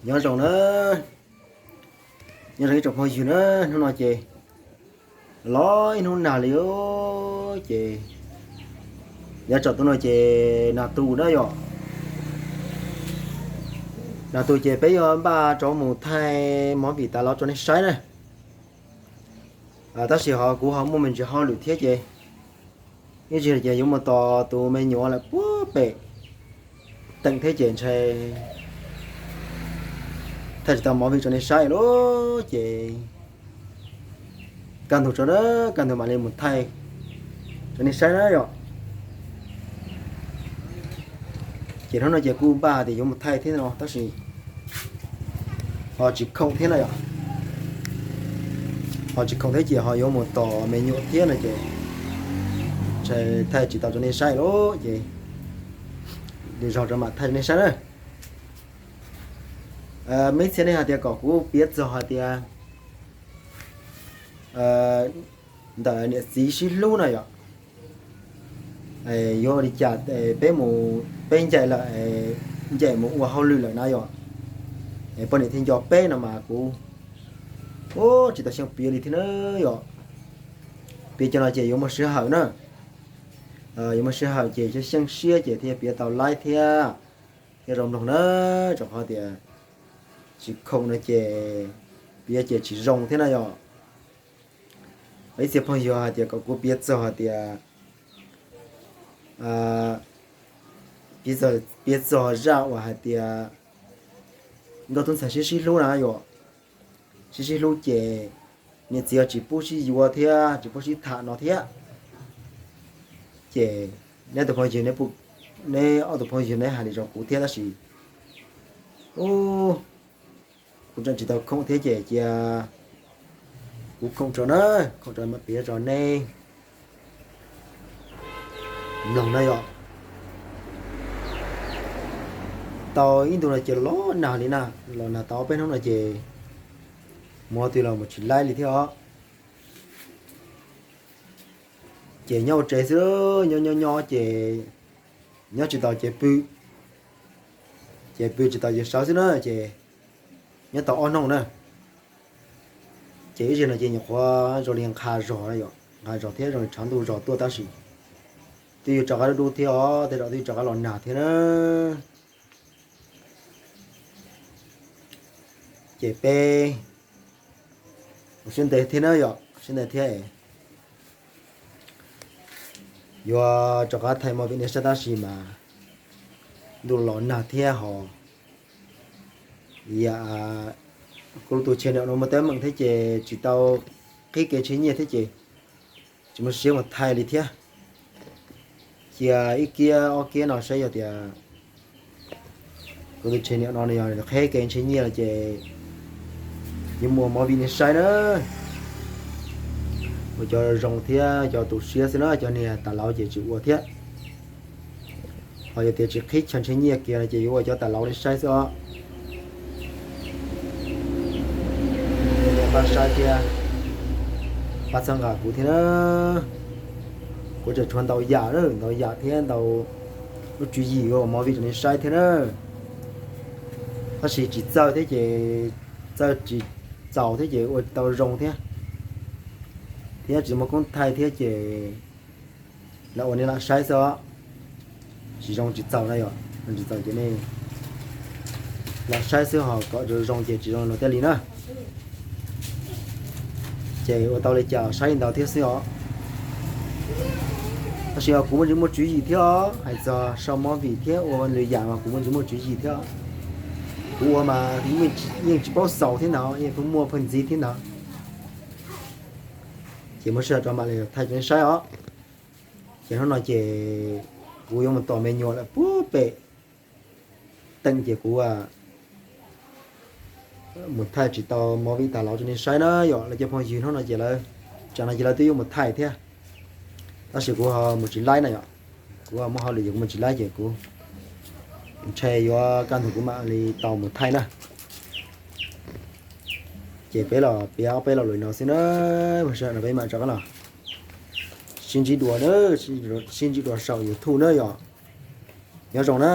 Nyob zoo na, nyob zoo ib tsoom phooj ywg na, hnub no ces los ib hnub nag li ces yav tsaus ntuj no ces nag tu na yom. Nag tu ces peb yuav npaj rov mus thaij movie tas los rau nej saib na. Tab sis ho kuv ho muaj me ntsis hauj lwm thiab ces ib tsam ces yuav mus tos tus me nyuam lawm puag pem teem thiab ces ntshai thaij tsis tau movie rau nej saib lawm ces kaj ntug tso na, kaj ntug mam li mus thaij rau nej saib na yom. Ces hnub no ces kuj npaj tias yuav mus thaij thiab no tab sis ho tsis khoom thiab na yom. Ho tsis khoom thiab ces ho yuav mus tos me nyuam thiab no ces ntshai thaij tsis tau rau nej saib lawm ces lwm zaus rov mam thaij rau nej saib na. Muaj ib txhia nej hais tias kom kuv piav txog hais tias ntawm niam txiv sib hlub na yom, yuav ua li cas peb mus, peb ncaim lawm, ncaim mus ua hauj lwm lawm na yom, poj niam thiaj nco peb no mas kuv tsis tau xyoo piav li thiab na yom. Piav cov no ces yuav muaj sij hawm na, yuav muaj sij hawm ces xyeej siab ces thiaj piav tau laib thiab, thiaj zoo mloog na. Rau qhov tias tsis khoom no ces piav ces tsis zoo thiab na yom. Ib txhia phooj ywg hais tias kom kuv piav txog hais tias, piav txog zaj uas hais tias nkauj tub ntxhais sib sib hlub na yom, sib sib hlub ces niam txiv tsis pub sib yuav thiab tsis pub sib tham no thiab. Ces neb tus phooj ywg, neb ob tus phooj ywg neb hais li rau kuv thiab tab sis kuv tseem tsis tau khoom thiab ces cia kuv khoom tso na, khoom tso mam piav rau neb mloog na yom. Tau ib ntu no ces los nag li na, los nag tau ob peb hnub no ces mus twg los mus tsis laib li thiab os. Ces nyob ua tsev xwb, nyob nyob nyob ces nyob tsis tau ces pw, ces pw tsis tau ces sawv xwb na ces nyob tau ob hnub na. Ces ib zaug no ces nyuam qhuav zoo li nqha zog, nqha zog thiab zoo li tshav ntuj zog tuaj tab sis twb yuav rov qab dub dub thiab os, tej zaum twb yuav rov qab los nag thiab na. Ces peb ua siab ntev thiab na yom, siab ntev thiab yuav rov qab thaij movie nej saib tab sis mas ntuj los nag thiab ho yam kuv tus channel no muaj teeb meem thiab ces tsis tau qhib kev ntshe nyiaj thiab ces tsis muaj siab mus thaij li thiab. Cia ib kiab ob kiab no saib yog tias kuv tus channel no yog qhib kev ntshe nyiaj los ces yuav mus ua movie nej saib na. Ua cov zoo thiab cov tu siab xwb na, cov niag tas lauv ces tsis ua thiab. Ho yog tias tsis qhib chaw ntshe nyiaj kiag no ces yuav ua cov tas lauv nej saib xwb os. Pab saib thiab pab txhawb nqa kuv thiab na. Kuv tseem tshuav ntau yam, ntau yam thiab ntau lub tswv yim ua movie rau nej saib thiab na. Tab sis tsis txawj thiab ces, txawj tsis txaus thiab ces ua tsis tau zoo thiab, thiab tsis muaj koob thaij thiab ces lam ua nej lam saib xwb os. Tsis zoo tsis txaus na yom, tsis txaus ces nej lam saib xwb ho kom zoo zoo ces tsis zoo no thiaj li na. Ces ua tau li cas saib li ntawd thiab xwb os. Tab sis kuv muaj ntsis muaj tswv yim thiab os, hais txog sau movie thiab ua lwm yam mas kuv muaj ntsis muaj tswv yim thiab. Kuv ua mas yeej tsis paub xaus thiab ntag, yeej pheej muaj pheej ntxiv thiab ntag. Ces muaj sij hawm rov mam li thaij rau nej saib os. Ces hnub no ces kuv yuav mus tos me nyuam lawm puag pem teej ces kuv mus thaij tsis tau movie tas los rau nej saib na yom. Lawv cov phooj ywg hnub no ces lawv, tsam no ces lawv twb yuav mus thaij thiab, tab sis kuv ho mus tsis laib na yom. Kuv ho muaj hauj lwm kuv mus tsis laib ces kuv ntshe yuav kaj ntug kuv mam li tau mus thaij na. Ces peb los piav ob peb lo lus no xwb na, muaj sij hawm no peb mam rov qab los sib ntsib dua na, sib ntsib dua saum YouTube na yom. Nyob zoo na.